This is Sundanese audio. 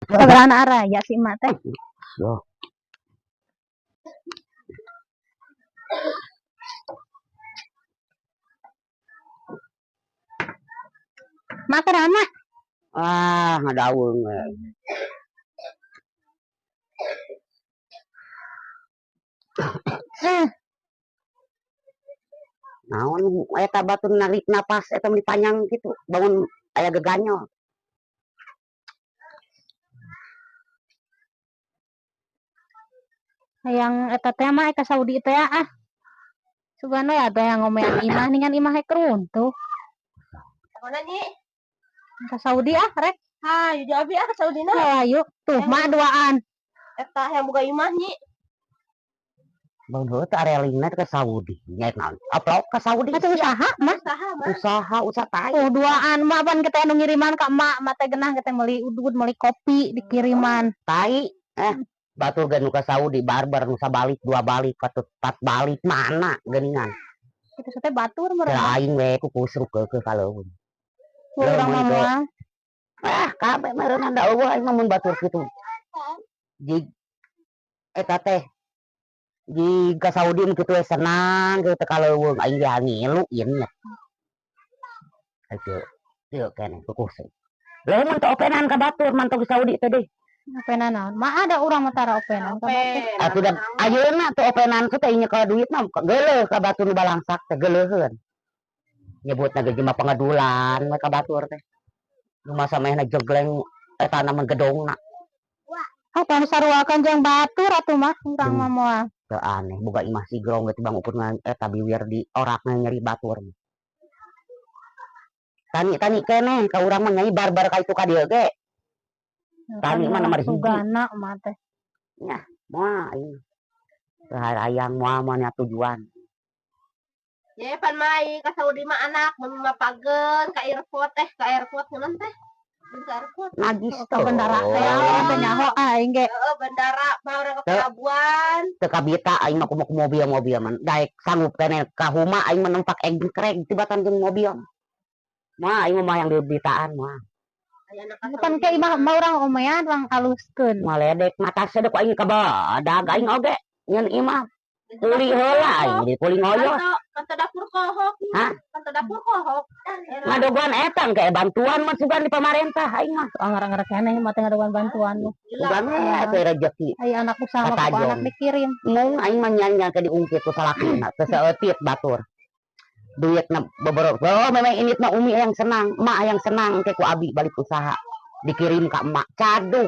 Sabaraha araya si emak teh? Yo. Mak kunaon, Mak? Ah, ngadaweung we. Eh, Naon eta batur narik napas eta meni panjang kitu, bangun aya geganyol. Hayang eta teh mah ka Saudi teh ah. Sugan we atuh hayang ngomean imah ningan imah hek runtuh. Mana, Nyi? Ka Saudi ah rek. Hayu jeung abi ah ka Saudi na. Hayu tuh mak duaan. Eta hayang boga imah, Nyi. Bangun heuh teh arelingna teh ka Saudi. Nya naon? Aplok ka Saudi. Atuh usaha mah. Usaha mah. Usaha, usaha tai. Tuh duaan mak pan kita anu ngiriman ka emak, emak teh genah kita meuli udud, meuli kopi dikiriman. Tai. Eh, batur ge nu ka Saudi barbar nu sabalik, dua balik, patut empat balik mana geuningan. Kitu teh batur Teu meureun. Aing we ku kusruk keukeuh ka leuweung. Urang mah Leuweung teh. moal. Ah, kabeh meureunna da euweuh aing mah mun batur kitu. Jig eta teh jig ka Saudi mah kitu we senang kitu teh ka leuweung aing ge ngilu ieu nya. Kieu kieu keneh kukusruk. Leuweung teh openan ka batur mantog Saudi teh deui. Openan naon? Mah ada urang mah tara openan ka batur. Open. Atuh da ayeuna tuh openan tuh teh nyekel duit mah geuleuh ka batur nu balangsak teh geuleuheun. Nyebutna ge jelema pangadulan we ka batur teh. Nu masa mehna jegleng eta mah gedongna. Ah, tong saruakeun jeung batur atuh mah urang mah moal. Teu aneh boga imah sigrong ge tibang ukur eta biwir di orakna nyeri batur. Tani-tani keneh ka urang mah nyai barbar ka itu ka dieu ge. Tani mah nomor hiji. Sugana mah teh. Nyah, moal aing. Teu hayang moal moal nya tujuan. Ye pan mai ka Saudi mah anak mun mapageun ka airport teh, ka airport ngeunah teh. Mun ka airport. Najis Ka bandara teh ah, teh nyaho aing ge. Heeh, bandara mah urang ke Teu. Pelabuhan. Teu kabita aing mah kumaha mobil-mobil mah. Daek sanggup keneh ka huma aing mah nempak engkreg tibatan jeung mobil. Moal aing mah hayang dibitaan moal. Aya anak ka Pan Saudi ke imah mah. mah urang omean urang aluskeun. Maledek mata sedek ku aing ka badag aing oge nyeun imah. Kuli heula aing di kuli ngoyo. Kanto dapur kohok. Hah? Kanto dapur kohok. Ngadogoan eta kayak bantuan mah sugan di pamarentah aing mah. Anger-anger keneh mah teh ngadogoan bantuan mah. Sugan we atuh rezeki. Aya anak usaha mah ku Katajong. Anak dikirim. Mung aing mah nyanyi ke diungkit ku salakina teu saeutit batur. Duitna boboro. Oh memang ini mah umi yang senang, emak yang senang ke ku abi balik usaha. Dikirim ka emak. Caduk.